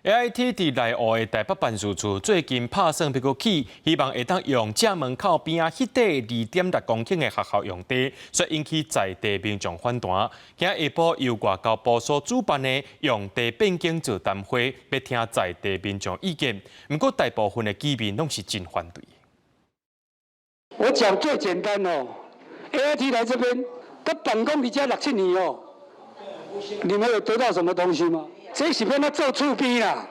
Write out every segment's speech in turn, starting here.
AIT 佇內湖的台北辦事處最近拍算欲閣起，希望會當用正門口邊仔彼塊2.6公頃的學校用地，所以引起在地民眾反彈。今下晡由外交部所主辦的用地變更座談會，欲聽在地民眾意見。毋過大部分的居民攏是真反對。我講最簡單哦，AIT 來這邊，他辦公佇遮六七年哦，你們有得到什麼東西嗎？這是欲按怎做厝邊啦。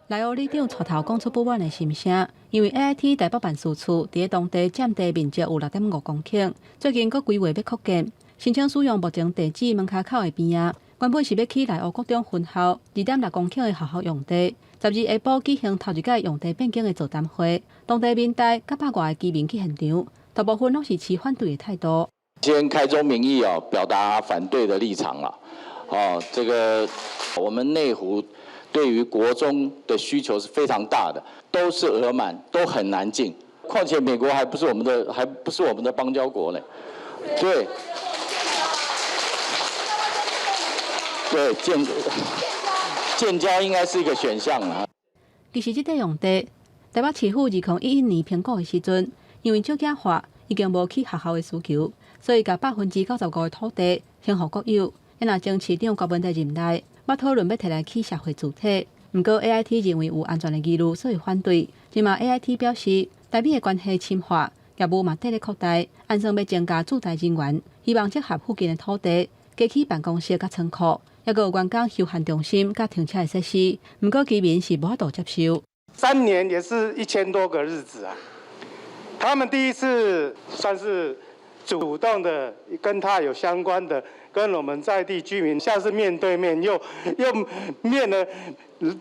內湖里長帶頭講出不滿的心聲，因為 AIT 台北辦事處佇咧當地佔地面積有6.5公頃，最近閣規劃欲擴建，申請使用目前地址門跤口的邊仔，原本是欲起內湖國中分校2.6公頃的學校用地。12下晡舉行頭一屆用地變更的座談會，當地民代佮百外的居民去現場，大部分攏是持反對的態度。先開宗明義哦，表達反對的立場啦。哦，這個我們內湖對於國中的需求是非常大的，都是額滿，都很難進。況且美國還不是我們的，還不是我們的邦交國呢。對，對，建交應該是一個選項啊。其實這塊用地，台北市府2011年評估的時陣，因為少子化已經無起學校的需求，所以共95%的土地先予國有。若前市長郭文在任內，捌討論欲提來起社會住宅，毋過 AIT 認為有安全的疑慮，所以反對。這馬 AIT 表示，台美的關係深化，業務嘛綴咧擴大，按算欲增加駐台人員，希望整合附近的土地，加起辦公室佮倉庫，抑閣有員工休閒中心佮停車的設施。毋過居民是無法度接受。 3年也是1000多個日子啊！他們第一次算是主動的跟他有相關的，跟我們在地居民像是面對面，又面了，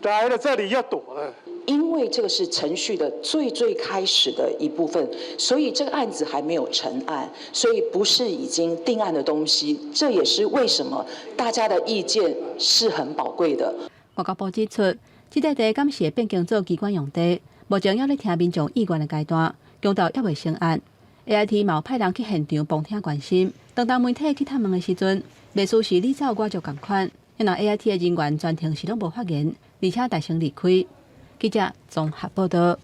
來了這裡又躲了。因為這個是程序的最最開始的一部分，所以這個案子還沒有成案，所以不是已經定案的東西。這也是為什麼大家的意見是很寶貴的。外交部指出，這塊地暫時會變更做機關用地，目前猶咧聽民眾意願的階段，強調猶未成案。AIT 嘛有派人去現場旁聽關心。當當媒體去探問的時陣，秘書是你走我就仝款，若 AIT 的人員全程是攏無發言，而且大聲離開。記者綜合報道。